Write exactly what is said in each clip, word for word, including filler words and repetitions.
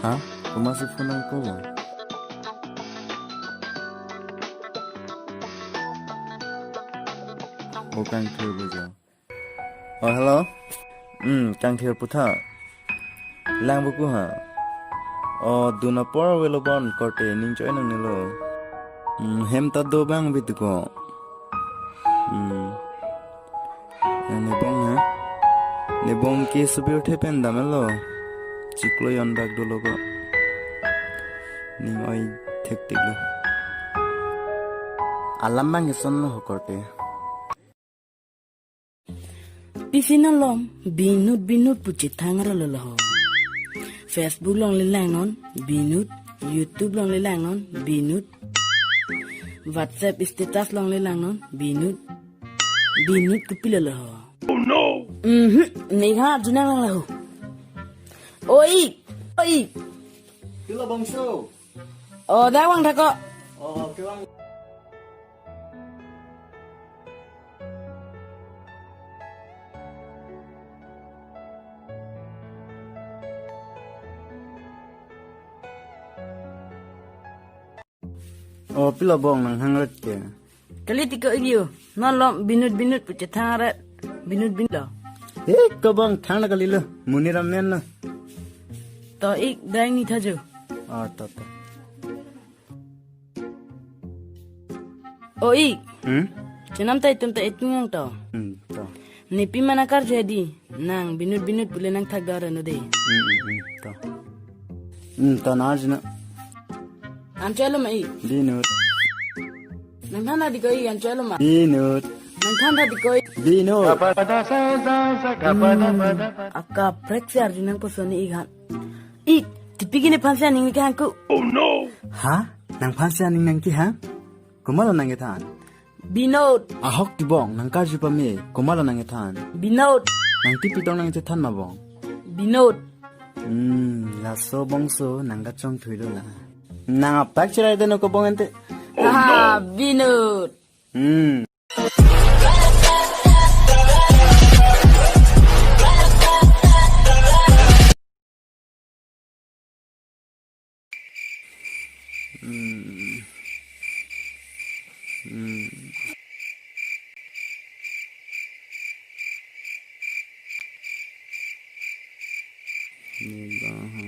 Ha? Komatsi phone nangkoklo? O, Kangthir bojo. O, hello. Hmm, Kangthir putha. Lang buku ha. O, dun apor avelo bon korte, ning choi nangnelo. Hmm, hem ta do bang bituko. Hmm. Nang nebong ha? Nebong ke subir the pen damlo. Chiklo yon bak dolo ko. Ning oi thektik lo. Alam bang kesonlo ho korte. Pisi non lom, binut binut pu chethang ra lo ho. Facebook along le langnon, binut, YouTube along le langnon, binut. WhatsApp status along le langnon, binut. Binut kopilo ho. Oh no! Mhm, ne ha junang lang lo ho. Oi, oi. Pilo bangso. O, dak vang thak ko. O, kevang. O, pilo bong nanghang ret ke? Kali tiko igio. Non lom binut binut pu chethang ret. Binut binut lo. Eh, kobong thang na kalilo. Monit amen lo. To ik dai ni thajo. O, to, to. O ik. Hmm? Chenam ta itum ta itum yang to. Hmm, to. Nepi mana karju hedi. Nang binut binut pule nangthak dara no de. Hmm, hmm, hmm, to. Hmm, to na jina. Anchelo ma ik. Binut. Nangthan hedi ko ik, anchelo ma. Binut. Nangthan hedi ko ik. Binut. Hmm, akaprek si arju nangpo soni ik han. Ik, tipiki nephan si aning nangkehang ko. Oh no! Ha? Nangphan si aning nangkehang? Komatlo nangkethan? Binut. Ahok tibong, nangkarju pame, komatlo nangkethan? Binut. Nangtipi tong nangchethan ma bong? Binut. Hmm, laso bongso nangkachongthuilo na. Nang apak cherai deno kobong ente. Ha, binut. Hmm. Hmm. Hmm. Nebaha,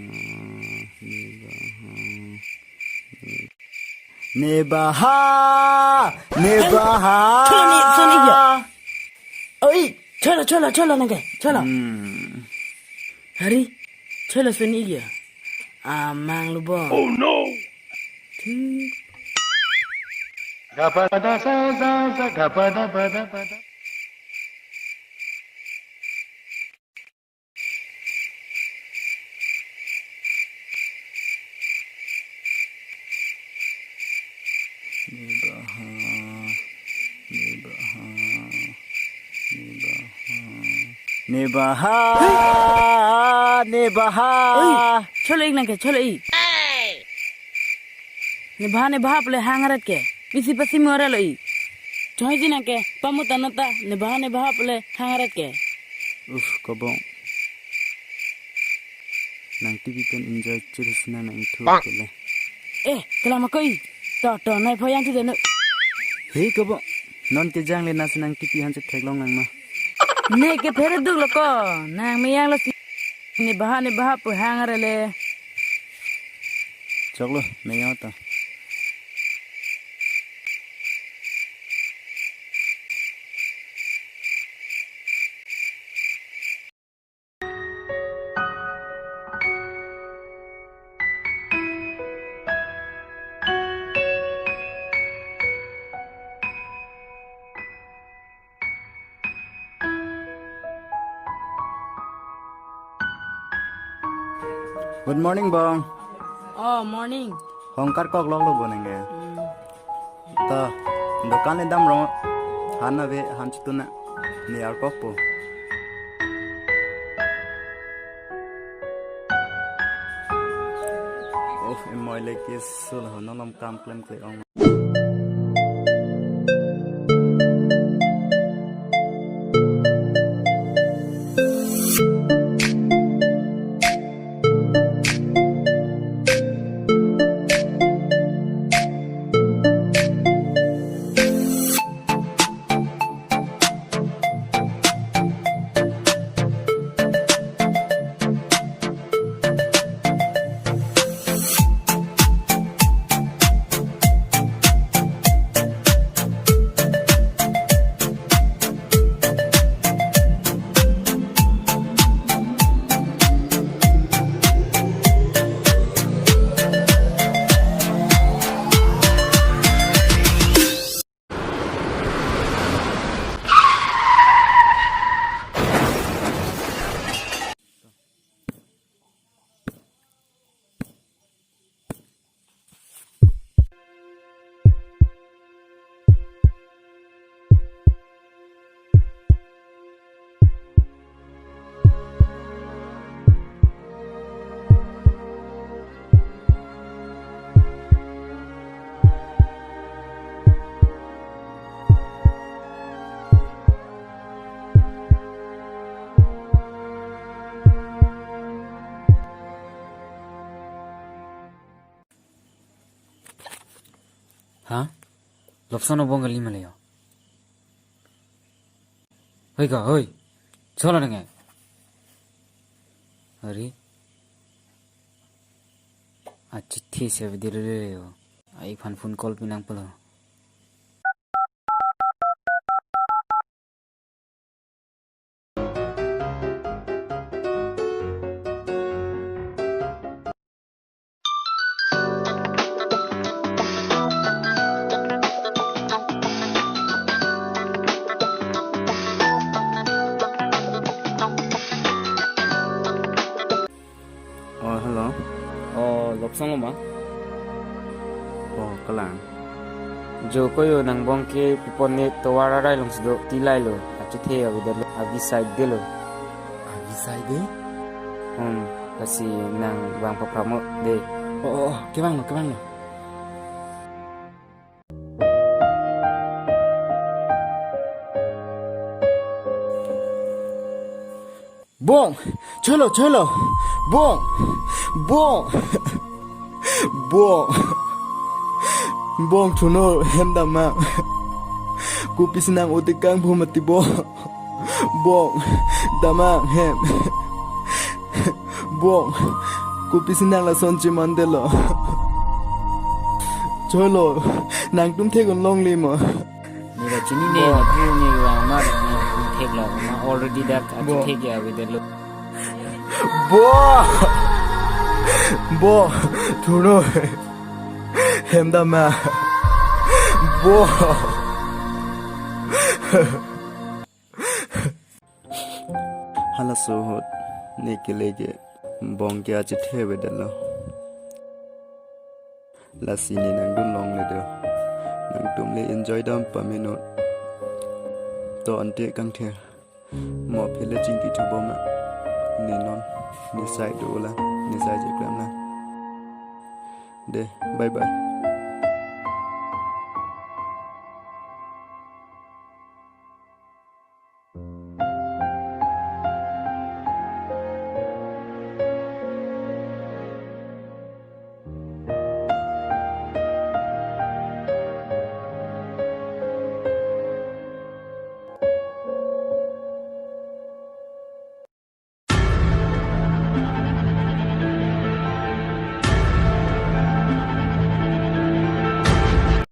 nebaha, ne-, nebaha, nebaha. Cholo ni, soni ya. Oi, cholo, cholo, cholo nangke, cholo. Hmm. Hari, cholo soni ya. Amang lubong. Oh no. Thi. Gapada sa sa sa, gapada pada pada. Nebaha, nebaha, nebaha. Nebaha, nebaha. Oi, cholo ik nangke, cholo ik. Nebaha, nebaha pule hang ret ke. Pisi pasi mora lo ik. Choi ji nangke, pamuta nota, nebaha, nebaha pule hang ret ke. Uf, kobong. Nangtipi pen enjoy chiri sina nang thu kele. Eh, kelang ma ko ik. To, to, nai phoyang tu deno. He kobong. Non kejang le nasi nangtipi han chetheklong nang ma. Ne ke phere duk lo ko. Nang meyang lo si. Nebaha, nebaha pu hang ret le. Choklo, meyang ta. Good morning, bong. Oh, morning. Hong karkok lok lo bo nangke. Hmm. Ta, dokan le dam rong. Han ave, han chituna. Ne arkok po. Oh, emoi le ke sul ho, non lom kam klem kle ong. Ha? Lobson abong kali ma le yo. Hoi ka, hoi. Cholo nang e. Ari. Achethe si avedetlo yo. Ai phan phone call pinang pulo. Oh, hello. Oh, Lobson lo ma? Oh, kalang. Jo ko yo, nang bong ke pipon ne tovar arai along si do, tilai lo, achethe avedetlo, avi side detlo. Avi side de? Hmm, lasi nang vang paphramo de. Oh, oh, oh, kevang lo, kevang lo. Bong, cholo, cholo. Bong, bong, bong. Bong, thuno, hem damnang. Kopisi nang otik kangpu mati, bong. Bong, damnang, hem. Bong, kopisi nang lason chemandetlo. Cholo, nangtum thek-un longle ma? Ne kachinine, Bo. Ne pu ne vang ma, ne thek lo, ma already dak Bo. Achethe ke avedetlo. Bo! Bo! Thuno. Hem damnang. Bo! Halaso ahut ne kele ke bong ke achethe avedetlo. Lasi ne nangdun longle do. Nangtum le enjoy dam pame non. To ante kangthir. Mo phele chingki thubom ma. Ne non. Ne side do la. Ne side je klam la. De, bye bye.